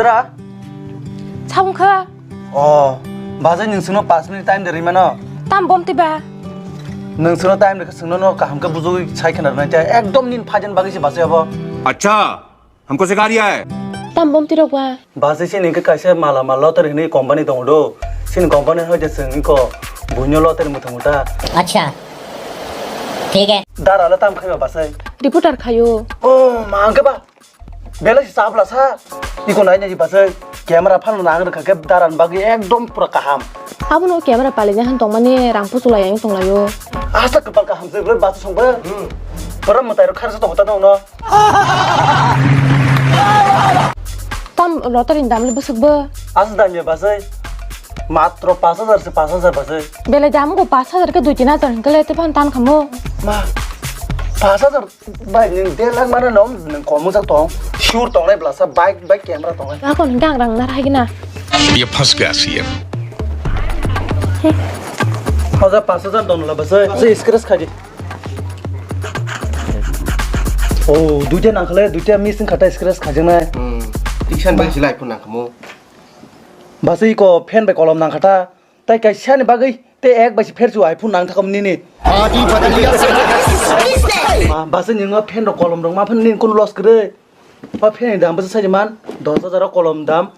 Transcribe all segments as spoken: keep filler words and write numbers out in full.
Ra? Sabung kha? Oh, bajai, nwng sungno paanch minute time de rimano. Tam bom tiba? Nwng sungno time de sungno no kaham khe bujui sai khna rwnai te ekdom nin phajen bagwi se bajai abo. Acha, hamko sikha riya hai. Tam bom tirok ba? Bajai, sini khe kaisa mala mal lottery hinwi company tongo do. Sini company hoite chwng iko buino lottery mwthang ta. Acha, thik hai. Dara le tam khaiba bajai. Reporter khayo. Oh, ma ang khe ba. Belai se chapla sa. Iko nai nai bajai. Camera phano nang rwkha khe daran bagwi ekdom pura kaham. Abono camera palina han tongmani rang puchulai ang tonglaio. Asa kwpal kaham se bwlai bajai songbo. Pura mwtai rok kharsa tongo ta nongno. Tam lottery ni dam le bwswk bo? Asa dam ya bajai. Matro paanch hajar se, paanch hajar bajai. Belai dam go paanch hajar khe dui tin hajar hwnkhe le te phan tan khamo. Ma, paanch hajar. Bai, nwng der lakh mano no, nwng kom wngjak tong. Sure tongnai bwlasa, bike, bike camera tongnai. Ako hwnkhe ang rang nar hai gina. Ye phas gaya C M. Hoja paanch hajar don la bajai. Bajai scratch khaidi. Oh, duita nangkhale, duita missing khata scratch khajaknai. Hmm. Iksan bai silai phun nangkhamo. Bajai ko pen bai kolom nangkhata. Tai kaisa ni bagwi te ek bai se pherchu iPhone nang thakam nini. Body badal liya. Ma, basa ni ngo pen rok kolom rok ma phan nini kun loss kwrwi. Pa pen ni dam basa sai man dos hajar kolom dam.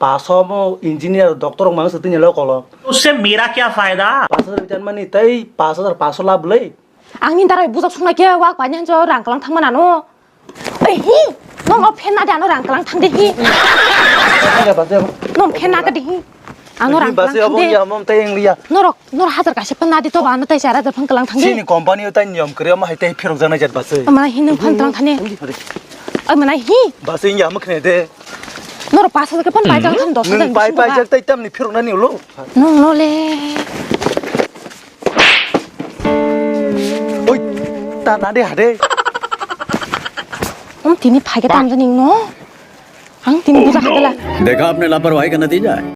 Paso mo engineer doctor rok mang sa tini lo kolom. उससे मेरा क्या फायदा? Paso hajar bitan mani tai paso hajar paso lab lei. Ang ni darai bujak sung lai khe wak pai nang jo rang kalang thang mana no. Ei hi, nong no phen na de ano rang kalang thang de hi. Iya, basa. Nong phen na ka de hi. Ano rang kalang thang de. Iya, mom tayang liya. Norok, nor hajar kaisa phen na de to ba ano tai char hajar phen kalang thang de. Sini company o tai niyom kre ma hai tai phirok jana jat basa. Mana hi nong phen kalang thang de. Ai mana hi. Basa iya ma khne de. Norok pas hajar ke phen pai kalang thang dos hajar. Nong pai pai jak tai tam ni phirok na ni ulo. Nong no le. Oi, ta na de hade. Om tini phai ke tam jani no. Ang tini buja hade la. देखा आपने लापरवाही का नतीजा है।